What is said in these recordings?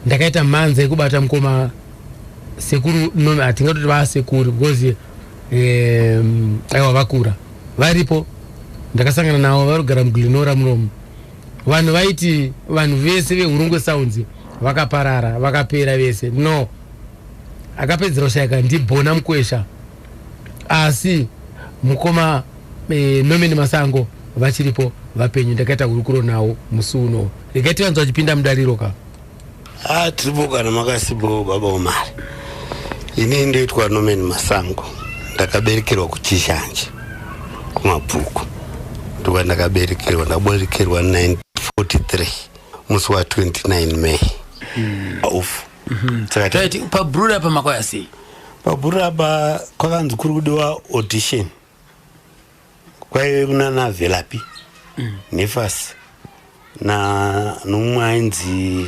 Ndakaita mhanza yekubata mukoma sekuru no, hatingatoti vaasekuru because aiwa vakura varipo. Ndakasangana navo varikugara muGlenora munomu. Vanhu vaiti vanhu vese veHurungwe Sounds vakaparara, vakapera vese. No, akapedzera kushayika ndiBhona Mukwesha, asi mukoma Norman Masango vachiripo vapenyu. Ndakaita hurukuro nawo musi uno. Regai tivanzwa vachipinda mudariro ka. Ah, tiripo kana makasipo, baba Omari. Ini ndoitwa Norman Masango. Ndakaberekerwa kuChishanje, kuMabvuku ndokwa ndakaberekerwa. Ndakaberekerwa 1943 musi wa29 May ufu. Saka Taiti pabrewery apa makwaya sei? Pabrewery apa kwakanzi kuri kudiwa audition. Kwaive kunana Velapi Nefas na nomumwe ainzi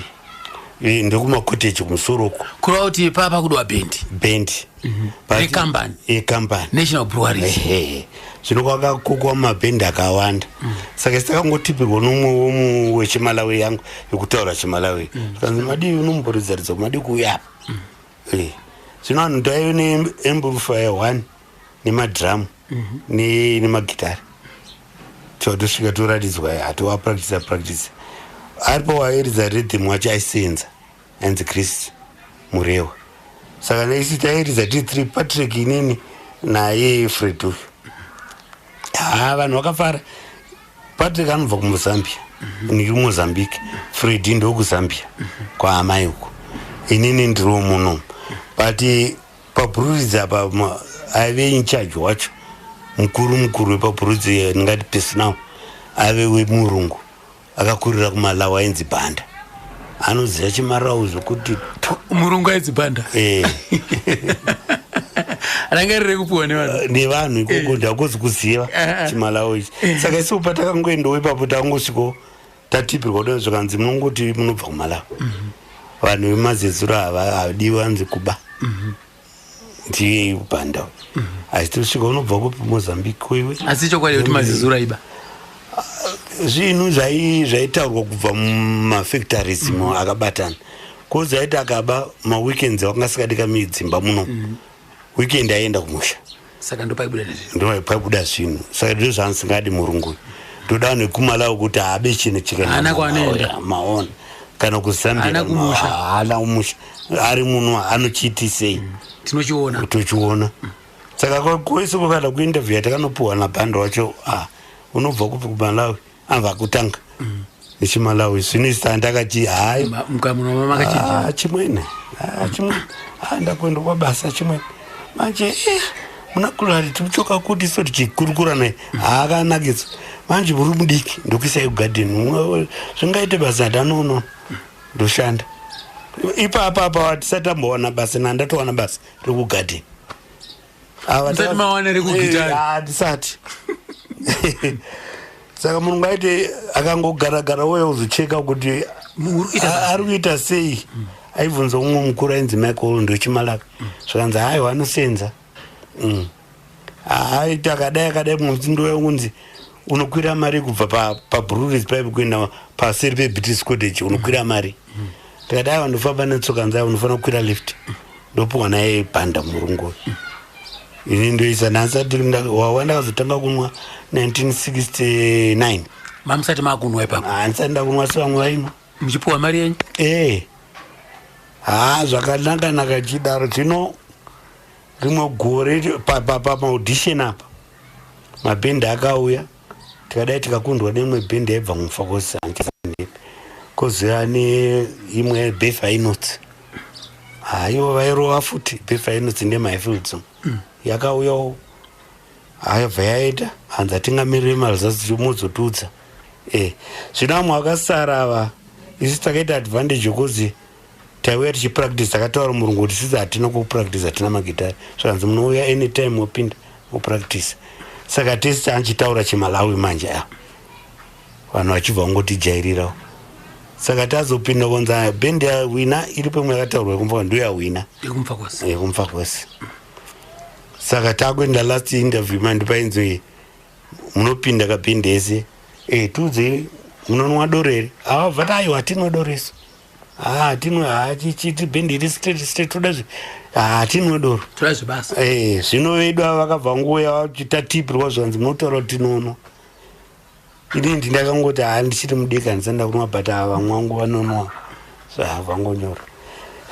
ndekumakoteji kumusoro uko. Kureva kuti papa kudiwa bhendi? Bhendi. Rekambani. Yekambani. National Breweries. Ehe, zvino kwakakokwa mumabhendi akawanda. Saka isi takangotipirwa nomumwe wechiMalawi yangu yekutaura chiMalawi. Zvikanzi, "Madii unomboridzaridza, madii kuuya apa?" Zvino vanhu taive neamplifier one nemadhiramu nemagitari. Tosvika toratidzwa, hatiwa practice practice. Aripo wairidza rhythm wacho aisenza, ainzi Chris Murewa. Saka neisi tairidza tiri three, Patrick, inini naye Fred uyu. Ha, vanhu vakafara. Patrick anobva kuMozambia, ndiri Mozambique. Fred ndokuZambia kwaamai uko, inini ndiriwo muno. But pabreweries apa aive in charge wacho mukuru mukuru wepabreweries, ndingati personnel, ave wemurungu akakurira kuMalawi, ainzi Bhanda. Anoziva chiMalawi zvokuti tu. Murungu ainzi Bhanda? Eh. Ranga riri kupiwa nevanhu? Nevanhu ikoko, ndakozi kuziva chiMalawi ichi. Saka isuku patakangoendawo ipapo, tangosviko tatipirwa kudai, zvikanzi munongoti munobva kuMalawi. Vanhu vemazezuro havadiwi, vanzi kuba. Ndiye Bhanda. Asi tosvika, unobva kupi? Mozambique iwe. Asi chokwadi kuti mazezuro aiba? Zvinhu zvaitaurwa kubva mumafactories mo akabatana kozi aiti akaba maweekends vanga midzimba muno, weekend aienda kumusha. Saka ndopaibuda nezvinhu. Ndo paibuda zvinhu. Saka ndo zvanisingadi murungu. Ndoda vanhu vekuMalawi kuti haabe chinhu. Haana kwaanoenda. Maona kana kuZambia. Haana kumusha. Haana kumusha, ari muno anochiitisei? Tinochiona. Tochiona. Saka kwese kwakada kuinterview yatakanopuhwa naBhanda wacho, ah, unobva kupi? KuMalawi. Abva kutanga nechiMalawi. Zvino isi ndakati hayi. Mukamunoma makachiti? Ah, chimwene. Ah, chimwene. Ah, ndakuenda kwabasa chimwene manje. Muna kulari tikuchoka kuti so tichikurukura naye haakanakidza. Manje muri mudiki, ndokuisai kugadheni, zvingaite basa hatanono ndoshanda ipapa apa. Tisati tambowana basa, nandatowana basa rekugadheni. Musati mawana rekugitari? Tisati. Saka munhu ngaite akangogaragara uye uzocheka kuti Muri kuita basa. Ari kuita sei. Aibvunza umwe mukuru ainzi Michael, ndochimalaka. Zvakanzi haiwa, anosenza. Aiti akadai akadai, mumwe ndoya kunzi unokwira mari kubva pabreweries pipe kuenda paseri peBritish Cottage, unokwira mari. Ndikati aiwa, ndofamba netsoka nzavo, unofanira kukwira lift. Ndopuwa naye Bhanda murungu. Ini ndoisa nhasati wawa. Ndakazotanga kunwa 1969. Mamusati makunwa ipapo? Handisati ndakunwa, sevamwe vainwa. Muchipiwa mari yenyu? Ee, ha, zvakanaka naka chidaro. Zvino rimwe gore pamaaudition apa mabhendi akauya, tikadai tikakundwa neimwe bhendi yaibva muFakosi, kozouya neimwe Befa Inotsi. Haiwa, vairova futi. Befa Inotsi nemaHighfields yakauyawo, ayabva yaita hanzi hatingamirire maresults, muzotiudza. Zvino vamwe vakasara ava, isu takaita advantage yekuzi taiuya tichipractice. Takataura murungu kuti sisi hatina kupractice, hatina magitari. Zvakanzi munouya anytime, mopinda mopractice. Saka tese taanchitaura chiMalawi manje a vanhu vachibva vangotijairirawo. Saka tazopinda kunzi bhendi yawina iripo, imwe yakataurwa yekumfa ndo yawina. Yekumfa kwose. Yekumfa kwose. Saka takuenda last interview manje, painzi munopinda kabhendi ese, tiudzei, munonwa doro here? Avabva ti aiwa, hatinwa doro isu. Hatinwe, hachichiti bhendi iri straight straight, toda zve hatinwe doro. Toda zvebasa. Zvino vedu ava vakabva nguya tatipirwa, zvanzi munotaura kuti tinonwa. Ini ndakangoti ha, ndichiri mudiki, handisanda kunwa, but ava vamwe vangu vanonwa, zvavangonyora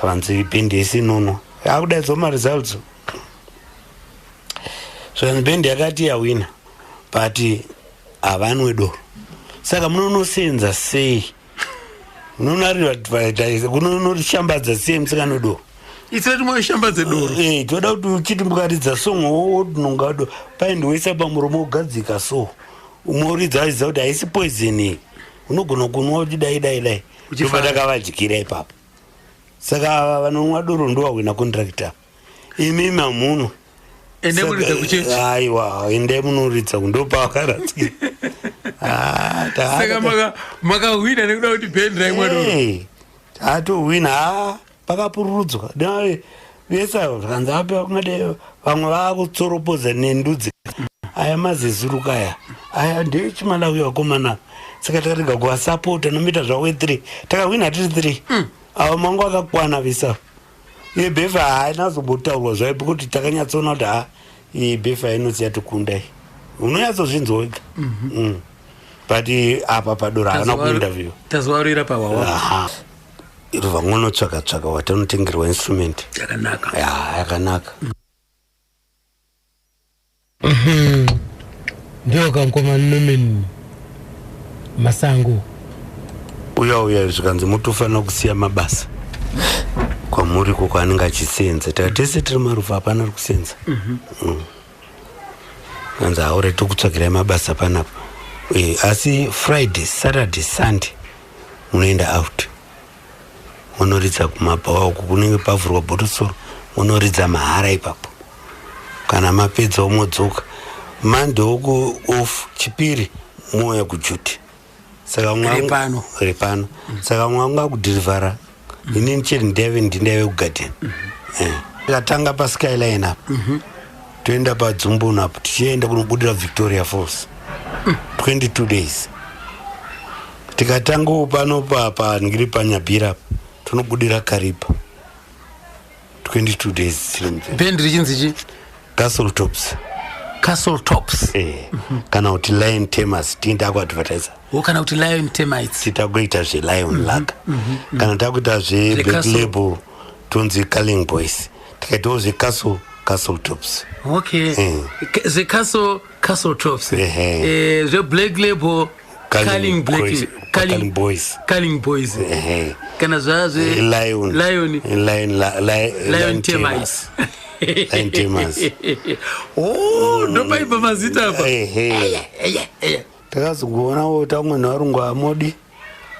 vanzi bhendi yese inonwa. Akudaidzwa maresults, zvanzi bhendi yakati yawina, but havanwe doro. Saka munonosenza sei, munonorishambadza sei musinganwe doro? Isati moshambadze doro. Toda kuti uchiti mukaridza song, wodinonga do paindiwoisa pamuromo, wogadzika so, umoridza achiziva kuti haisi poison iyi, unogona kunwa kuti dai dai dai. Uchifara. Ndopa takavadyira ipapo. Saka ava vanomwa doro ndowawina contract apa, imimi hamunwe. Ende muridza kuchechi. Aiwa, endai munoridza, ndopavakaratsira. Saka makahwina nekuda kuti bhendi raimwa doro. Atohwina, ha, pakapururudzwa vese ava, zvakanzi ape kungade vamwe vaakutsoropodza nendudzi, aya mazezuruka aya, aya ndechiMalawi vakomana. Saka takarega kuvasapota nomuita zvavo 3, takahwina tiri 3, ava mangu akakwana vese. Iye bhefa haina zombotaurwa zvaipo, kuti takanyatsoona kuti ha, iyi bhefa inotsi yatikundai, unonyatsozvinzwa wega. But apa padoro haana kuinterview. Tazovarira pawawa. Aha. Ruvha ngonotsvaka tsvaka watanotengerwa instrument. Yakanaka. Ya, yakanaka. Ndiyo kankoma Norman Masango. Uya uya zvikanzi mutofanira kusiya mabasa kwamuri ko kwaanenge achisenza. Taka tese tiri marufu, hapana ari kusenza. Kanzi haure, tokutsvakirai mabasa panapa. Asi Friday, Saturday, Sunday munoenda out, munoridza kumabhawa uku kunenge pavhurwa bhotosoro, munoridza mahara ipapo. Kana mapedzawo modzoka Monday uku off, chipiri mouya kuduty. Saka Repano. Repano. Saka mwangu akudhirivhara, inini chete ndaive ndindaive kugadheni. Tikatanga paSkyline apa, toenda paDzumbunu apo, tichienda kunobudira Victoria Falls, 22 days. Tikatangawo pano pangiri paNyabhira apa, tonobudira Kariba, 22 days tiri munzira. Bhendi richinzi chi? Castle Tops. Castle Tops. Kana kuti Lion Tamers, tinge takuadvertisa. Wo, kana kuti Lion Termites. Titakuita zveLion Lager, kana takuita zveBlack ZveCastle. Label tonzi Carling Boys, tikaitawo zveCastle, Castle Tops. Okay. ZveCastle, Castle Tops. Ehe. ZveBlack Label, Carling Carling Black. Boys. Carling Boys. Carling Boys. Ehe. Kana zvazve Lion. Lion. Lion Lion Lion. Termites. Lion Tamers. Oh, ndopaibva mazita apa. Ehe, takazongoonawo tamwe nevarungu amodi,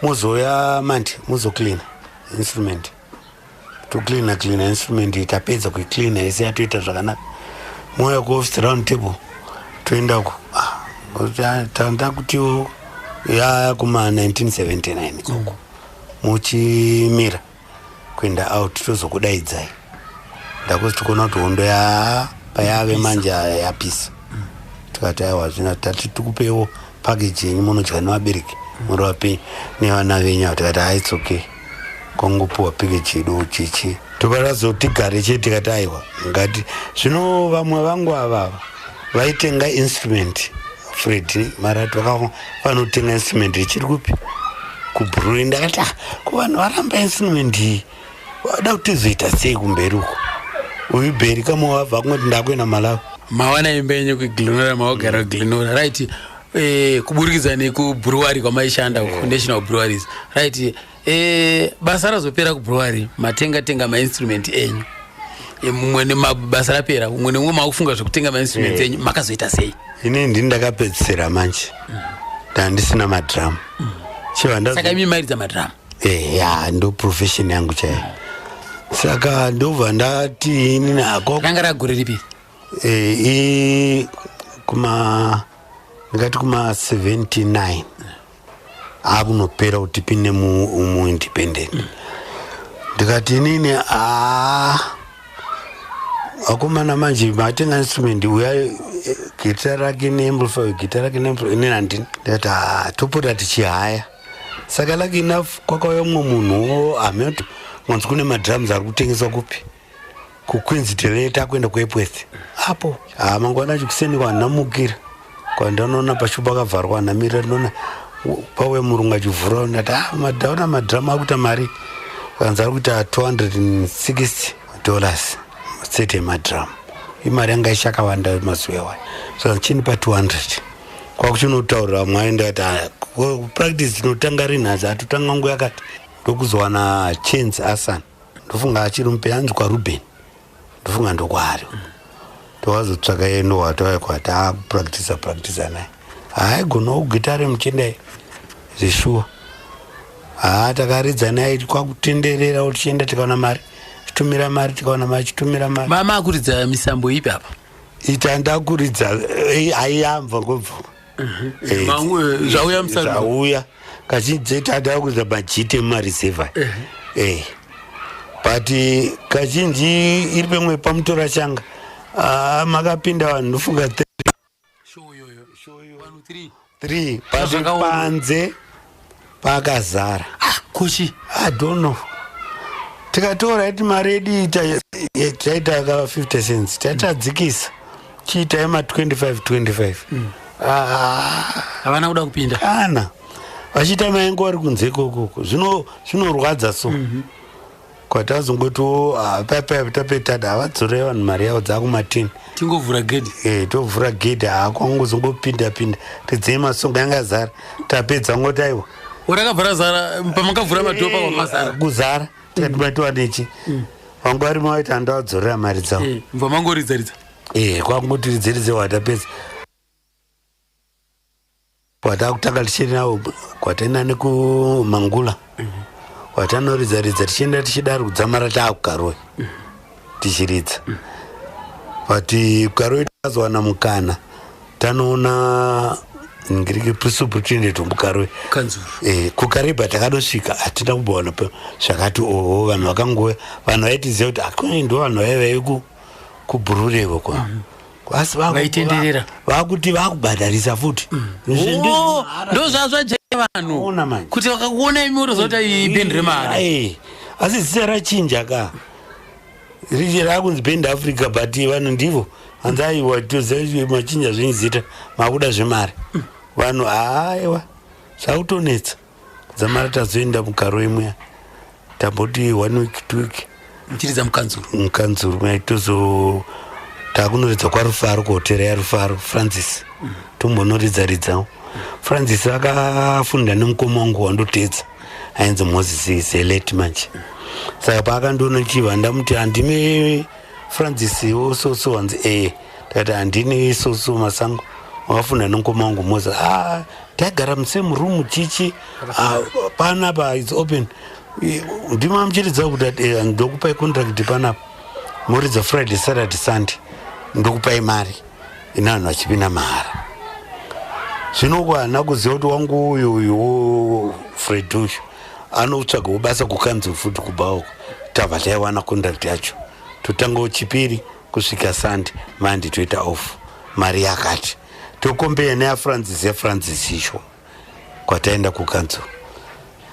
mozouya mandi muzocleana instrument. Tocleana cleana instrument, tapedza kuicleana yese, yatoita zvakanaka, mouya kuoffice round table, toendako. Tanda kutiwo ya kuma 1979 ikoko, muchimira kuenda out, tozokudaidzai. Ndakuzi tikuona kuti hondo ya payave manje yapisa. Tikati aiwa, zvino tati tikupewo package yenyu, munodya nevabereki, muri vapenyu nevana venyu ava. Tikati hai, it's okay, kwangopuwa package yedu chichi, toparazotigare chete. Tikati aiwa, ngati zvino vamwe vangu avava vaitenga instrument, Fred Marati vanotenga instrument ichiri kupi, kuBruni. Ndakati ah, ko vanhu varamba instrument iyi, vada kuti tizoita sei kumberi uko? Uyu bheri kama wabva kungoti ndakuenda Malawi. Mawana imba yenyu kuGlenora, maogara kuGlenora, right? Kuburikidza nekubrewery kwamaishanda, kuNational Breweries, right? Basa razopera kubrewery, matenga tenga mainstrument enyu. Mumwe basa rapera, mumwe nemumwe makufunga zvekutenga mainstruments enyu, makazoita sei? Ini ndini ndakapedzisira manje, ndandisina madhiramu, chibva. Saka imi mairidza madhiramu? Ya, ndo profession yangu chaiyo. Saka ndobva ndati inini ako Ranga ragore ripi? Kuma ndingati kuma 79 akunopera kuti tipinde muindependent. Ndikati inini a akomana, manje matenga instrument, uya gita rake neamplifier, gita rake neamplifier, inini handini. Ndikati ha, topota tichihaya. Saka lucky enough kwakauya mumwe munhuwo hameno mwanzi kune madrums ari kutengeswa kupi, kuQueens Dele, takuenda kuEpworth apo. Ha, mangwana acho kuseni kwanamukira kwandanoona pashupa akavharwa, namirira ndinoona pauya murungu achivhura. Ndati, "Ah, madaona madrum akuita mari." Kanzi ari kuita $260 set yemadrum. Imari yanga ichakawanda mazuva iwayo. Saka chinipa 200 kwakuchinotaurira mwai. Ndati, "Ah, practice tinotanga rinhasi?" Hatotanga nguva yakati. Ndokuzowana Chance Asan, ndofunga achiri mupe, anzi kwaRuben, ndofunga ndokwaari. Towazotsvaka iye, ndohwatauya kwati akupractisa practisa naye. Haaigona kugitare muchindai zveshuwa. Haa, takaridza naye kwakutenderera tichienda, tikaona mari, chitumira mari, tikaona mari, chitumira mari. Mama akuridza misambo ipi apa? Ita ndakuridza aiyambva ngobva. Zvauya musambo. Zvauya kazhinji tadakuridza majiti emumareserva, but kazhinji iri pamwe pamutora changa. Ah, makapinda vanhu ndofunga Show iyoyo vanhu 3? 3, but Zvakaoma. Panze pakazara. Ah, kuchi? I don't know. Tikatora iti mari yedu taita ka 50 cents, tatadzikisa chiitai ma 25 25. Ah, Havana kuda kupinda. Kana vachiita maengo vari kunze ikokoko, zvinorwadza. So kwatazongotiwo papapetata havadzorei vanhu mari yavo dzakumatini. Tingovhura gedhi. Eh, tovhura gedhi, hakwangozongopinda pinda, ridzei masongo, yanga zara. Tapedza ngoti aiwa. Urakabva razara pamakavhura madhoo, pakwakazara. Kuzara. Tikati matiwa nechi vanga varimo, vaiti handavadzorera mari dzavo. Mubva mangoridza ridza. Eh, kwangoti ridzeridze, watapedza, watakutanga tichienda navo kwataenda nekumangula, watanoridza ridza tichienda tichidaro kudzamara taakukaroi tichiridza. But Karoi takazowana mukana, tanoona ngiriki superintendent wemuKaroi. Kanzuru. Eh, kuKaribha takadosvika, hatina kumbowana zvakati oho. Vanhu vakangoya, vanhu vaitiziva kuti akoni ndo vanhu vaiva kubhururevo kwa asi Vaitenderera. Vakuti vakubhadharisa futi. Oh, ndo zvazvajaira vanhu. Ona manje. Kuti vakakuona imi wotoziva kuti iyi bhendi remari. Eh, asi zita rachinja ka, richi rakunzi Band Africa, but vanhu ndivo hanzi aiwa, toziva machinja zvenyu zita, makuda zvemari vanhu. Haiwa, zvakutonetsa. Dzamara tazoenda muKaroi muya, tamboti one week, 2 week. Muchiridza mukanzuru. Mukanzuru muya, tozo takunoridza kwaRufaro, kuhotera yaRufaro Francis. Tombonoridza ridzawo. Francis akafunda nemukoma wangu wandotedza ainzi Moses Zelet manje. Saka paakandiona chibva ndamuti, "Handimi Francis wososo?" Wanzi, "Ee." Ndakati, "Handini soso Masango, wakafunda nemukoma wangu Moses." "Ah, taigara musame room chichi. Ah, panapa its open. Ndima muchiridza kuti ndokupai contract panapa, moridza Friday, Saturday, Sunday, ndokupai mari ine vanhu vachipinda mahara." Zvino haana kuziva kuti wangu uyu uyu Fred uyu anotsvagawo basa kukanzuru futi kubva uko. Tabva taiwana contract yacho, totangawo Chipiri kusvika Sunday, Monday toita off, mari yakati tokombeya neyaFrancis, yaFrancis isho kwataenda kukanzuru.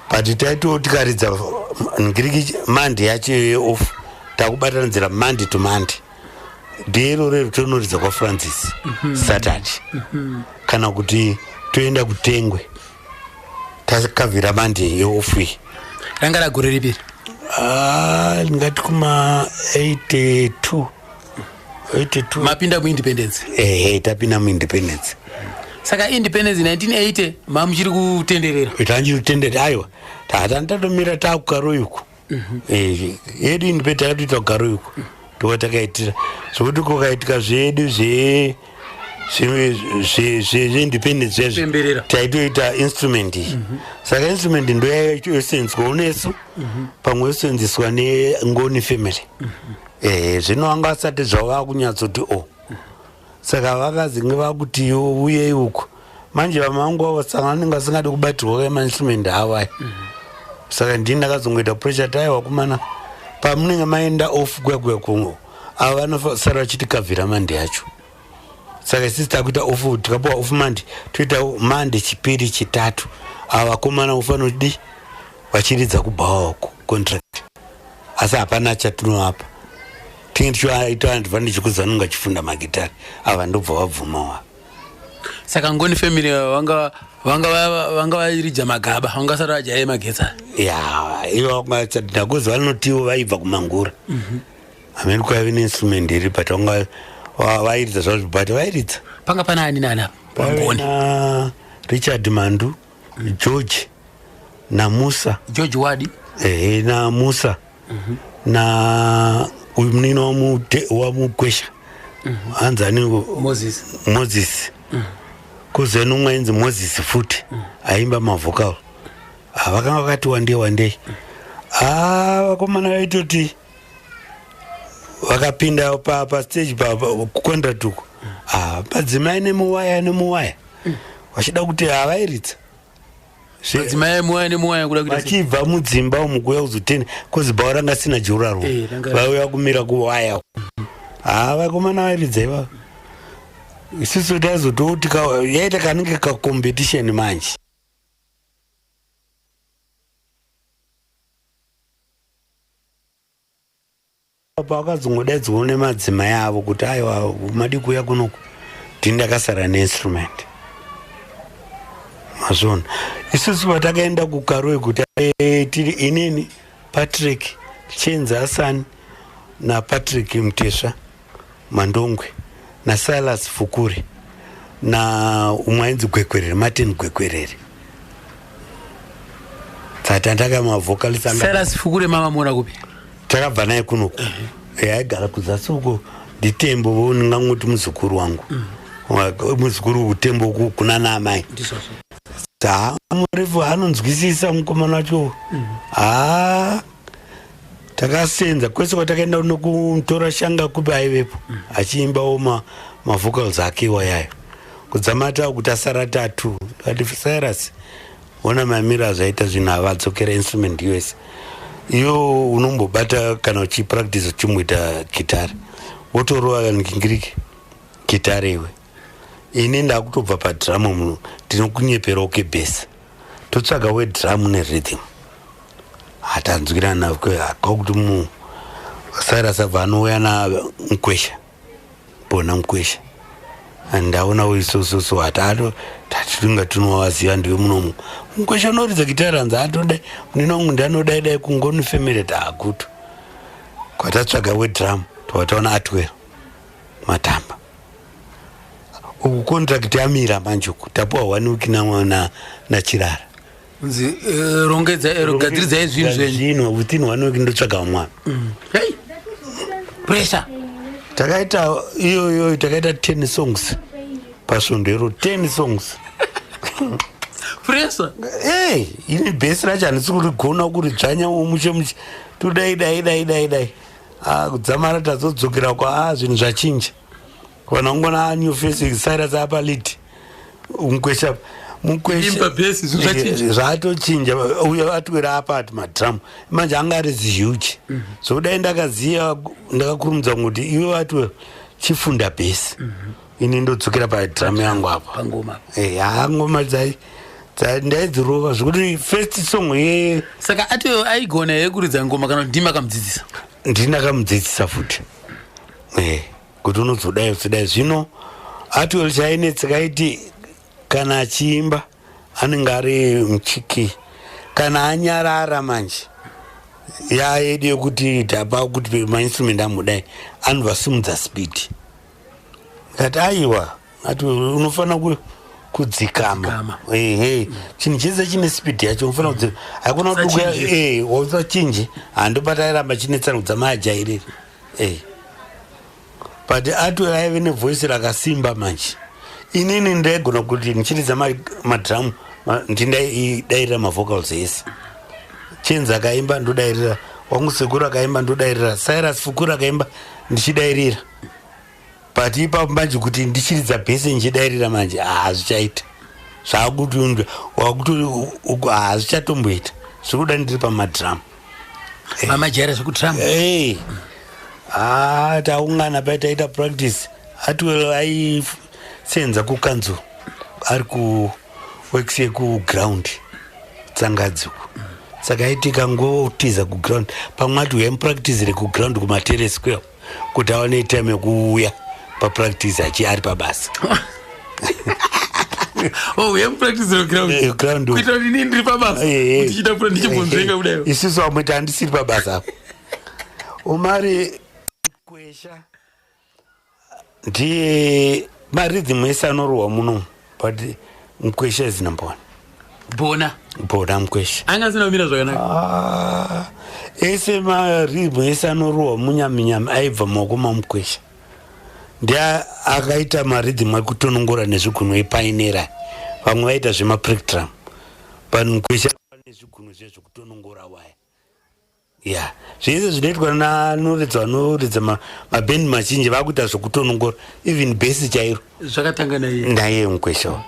But taitiwo tikaridza ngiriki Monday yacho yeoff, takubatanidzira Monday to Monday, ndero rero tonoridza kwaFrancis Saturday, kana kuti toenda kuTengwe takavhira Monday yeoff iyi. Ranga ragore ripiri? Ah, ndingati kuma 82, 82. Mapinda muindependence. Ehe, tapinda muindependence. Saka independence 1980 mamuchiri kutenderera? Tanjiri kutendera, aiwa, tatani tatomira taakuKaroi uku. Yedu independence takatoita kuKaroi uku, ndokwa takaitira zvokuti kukaitika zvedu zveindependence zvezvo Pemberera. taitoita instrument iyi. Saka instrument ndo yosenzwawo nesu, pamwe yosenzeswa neNgoni family. Ehe, zvino vanga vasati zvavo vakunyatsoti o. Saka vakazinge vakuti yo uyei uku manje, vamwe vangu avo saka vanenge vasingadi kubatirwa kemainstrument avo aya. Saka ndini ndakazongoita pressure, taiwa kumana pamunenge maenda off kuya kuya kungo, ava vanosara vachiti kavhira Monday yacho. Saka isisi takuita off, tikapiwa off Monday, toita Monday, Chipiri, Chitatu. Ava vakomana ufanira kudi vachiridza kubhawa uko contract, asi hapana chatinovapa. Tinge tichivaita advantage kuzi vanonge vachifunda magitari ava, ndobva vabvumawo. Saka Ngoni family vanga vairidza magaba, vanga vasati vajaire magetsi. Ya, ivo ndakuzi vanotiwo vaibva kumangura, hamene kwaive neinstrument iri, but vanga vairidza zvazvo, but vairidza. Panga pana ani nani apa pangoni? Na Richard Mandu, George naMusa. George Wadi? Ehe, naMusa na uyu munini waMukwesha, hanzi ani? Moses. Moses. Kuzeni umwe ainzi Moses futi, aimba mavocal. Vakanga vakati wandei wandei. Vakomana vaitoti vakapinda pastage kucontract uku, madzimai nemuwaya nemuwaya vachida kuti havairidza. Madzimai muwaya nemuwaya kuda kuita sei? Vachibva mudzimba umu kuuya kuzotenda, kozi bhawa ranga sina juraro. Vauya kumira kuwaya. Ha, vakomana vairidza ivavo. Isusu taizototi yaita kanenge kacompetition manje. Pakazongodaidzwawo nemadzimai avo kuti aiwa, madi kuuya kunoku, ndini ndakasara neinstrument, mazvona. Isusu patakaenda kuKaroi kuti tiri inini, Patrick Chenzi, Hasani naPatrick Mutesva Mandongwe naSilas Fukuri na umwe ainzi Gwekwerere, Martin Gwekwerere, tatandaka mavocalist anga. Silas Fukure mamamuona kupi? Takabva naye kunoku. Aigara kuzasi uko, ndiTembo, ndingangoti muzukuru wangu. Muzukuru kuTembo kuna naamai. Ndizvozvo. Ha, murefu, anonzwisisa mukomana wacho. Ha, takasenza kwese kwatakaenda nokutora shanga kupi, aivepo achiimbawo mavocals ake iwayayo. Kudzamata kuti asara tatu, kati Cyrus, ona mamiro azvaita zvinhu, havadzokera instrument yese iyo unombobata kana uchipractice uchimboita gitari, wotorova ngingiriki gitari iwe. Ini ndakutobva padhiramu muno, ndinokunyeperawo kebhesi, totsvaga wedhiramu nerhythm. Hatanzwirana kwakuti mu Cyrus abva anouya naMukwesha, Bona Mukwesha. Ndaona uyu hatato tatitinga tinovaziva, ndiwe munomu Mukwesha unoridza gitari, hanzi atodai munini wangu ndianodai dai kuNgoni family taakutu. Kwatatsvaga wedhiramu, twataona Atwell Matamba. Uku contract yamira manje, uku tapiwa one week naChirara. Nzi rongedza, gadziridzai zvinhu zvenyu. Zvinhu within one week, ndotsvaga mwana. Hey, pressure. Takaita iyoyo, takaita 10 songs pasvondo iro, 10 songs. Pressure. Ei, ini bhesi racho handisi kurigona kuridzvanya mushe mushe, tudai dai dai dai dai. Ah, kudzamara tazodzokera kwa zvinhu zvachinja, vanhu vangona new face, Cyrus apa lead, Mukwesha. Imba bass, zvinhu zvachinja. Zvatochinja. Uyo atwera apa ati madrum manje anga ari zihuge, zokudai ndakaziva ndakakurumidza kuti iwe atwera chifunda bhesi, ini ndodzokera padrum yangu apa. Pangoma. Ha, ngoma ndaidzirova zvekuti first song ye Saka ati aigona here kuridza ngoma kana kuti ndimi akamudzidzisa? Ndini ndakamudzidzisa futi, kuti unozodai uzodai. Zvino Atwell chainetseka aiti kana achiimba anenge ari muchiki, kana anyarara manje yayedu yekuti tapa kuti mainstrument amudai, anovasimudza speed. Ndati aiwa, ati unofanira kudzikama. Kudzikama. Ehe, chinhu chese chine speed yacho, unofanira kudzika, hakuna kuti Usachinje. Usachinje. Handopatairamba chinetsana kudzama ajairiri. But Atwell aive nevoice rakasimba manje. Inini ndaigona kuti ndichiridza madrum ndindaidayirira mavocals ese. Chenzi akaimba ndodairira, wangu sekuru akaimba ndodairira, Cyrus Fukuru akaimba ndichidairira. But ipapo manje kuti ndichiridza bhesi ndichidairira manje, hazvichaita, zvakuti wakuti hazvichatomboita, zviri kuda ndiri pamadrum. Mamajaira zvekudrum. Hey. Ah, taungana pai taita practice. Atwell aisenza kukanzuru, ari kuworks yekuground. Tsangadzi uku. Saka aitika ngotiza kuground, pamwe ati uyai mupracticire kuground kumateresi kuya, kuti awane time yekuuya papractice achi ari pabasa. Oh, uya mupractice ground. Ground uku. Kuitira kuti inini ndiri pabasa, ndichida ndichibvunzenga kudai. Isusu vamwe handisiri pabasa apo. Umari Kwesha ndiye marhythm ese anorohwa munomu, but Mukwesha is number one. Bona. Bona Mukwesha. Anga asina kumira zvakanaka. Ah, ese marhythm ese anorohwa munyaminyami aibva mumaoko maMukwesha. Ndiye akaita marhythm ekutonongora nezvigunwe epioneer. Vamwe vaita zvemaplectrum, but Mukwesha nezvigunwe zvezvekutonongora waya. Ya, zvese zvinoitwa nanoridza, vanoridza mabhendi mazhinji vakuita zvokutonongora, even bass chairo. Zvakatanga naiye. Naiye Mukwesha.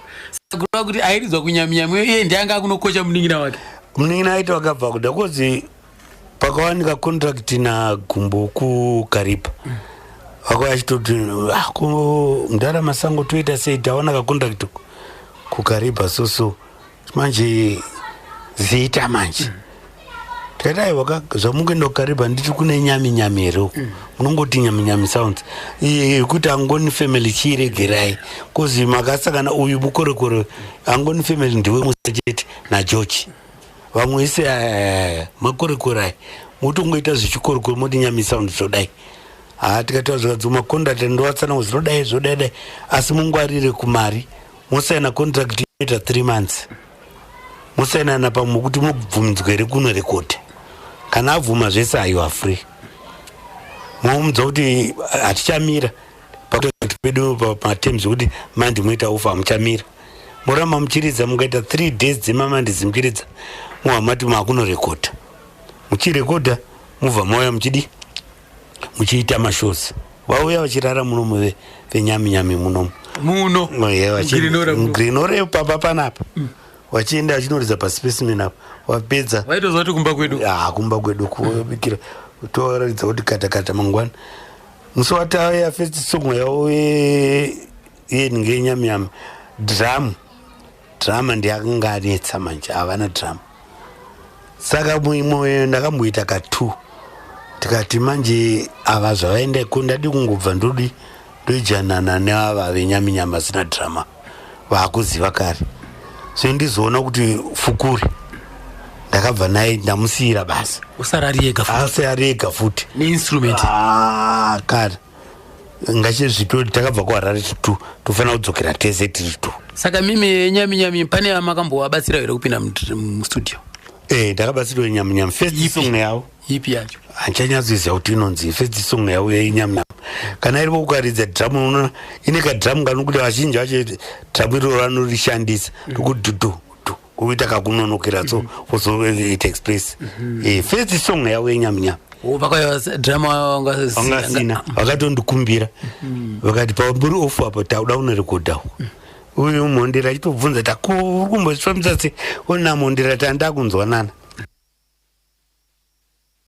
Kureva kuti airidzwa kunyaminyami, iye ndiye anga akunokocha munin'ina wake. Munin'ina aita wakabva kuda kozi pakawanika contract naGumbo kuKariba, vakauya achitoti, "Ah, ko mudhara Masango, toita sei? Tawana kacontract kuKariba, so manje zita manje." Tikati, "Aiwa, zvamungoenda kuKariba, nditi kune Nyami Nyami here uku? Munongoti Nyami Nyami Sounds yekuti Angoni Family chiiregerai, kozi makasangana uyu mukorekore. Angoni Family ndiwe musachete naGeorge, vamwe ese makorekore aya. Motongoita zvichikorokoro, moti Nyami Sound, zvodai." Ha, tikataura zvikadzi macontract ndowatsana zvinodai, zvodai dai, asi mungwarire kumari. Mosaina contract inoita 3 months, mosainana pamwe kuti mubvumidzwa here kunorekodha. Kana abvuma zvese, aiwa, free. Momudza kuti hatichamira pacontract pedu pamaterms ekuti mandi moita off, hamuchamira, moramba muchiridza. Mukaita 3 days dzemamandi muchiridza, mobva mati makunorekodha. Muchirekodha, mubva mauya muchidi muchiita mashows. Vauya vachirara munomu veNyami Nyami munomu. Muno? Glen Norah muno. Glen Norah pamba panapa, vachienda vachinoridza paSpecimen apa, vapedza. Vaitoziva kuti kumba kwedu. Ah, kumba kwedu kubikira, toratidza kuti kata kata mangwana. Musi watauya, first song yavo yenhinge yeNyamnyami, drum, drummer ndiakanga anetsa manje, havana drum. Saka muimwe ndakamboita ka2, tikati manje ava zvavaenda iko, ndadi kungobva ndodi ndoijanana neava veNyaminyami vasina drummer, vaakuziva kare. So ndizoona kuti Fukuri ndakabva naye, ndamusiyira basa. Usara ari ega futi. Asi ari ega futi. Neinstrument. Ah, kare ngachizvitoti takabva kuHarare titu, tofanira kudzokera tese tiri tu. Saka mimi yeNyaminyami pane amakambovabatsira here kupinda mustudio? Eh, ndakabatsirwa Nyaminyami first Ipi? song yavo. Ipi yacho? Handichanyatsoziva kuti inonzi first song yavo yeNyaminyami. Kana iripo ukaridza drum, unoona ine kadrum kanokuti vazhinji vacho drum iroro vanorishandisa rikuti du du, kuita kakunonokera, so ozoita express. First song yavo yeNyaminyami. Oh, vakauya drummer Vangasina, vakatondikumbira, vakati pamburi off apo, tauda kunorekodha uku. Uyu Mhondera achitobvunza, takuri kumbozvifambisa sei? Ona Mhondera, tanda kunzwanana.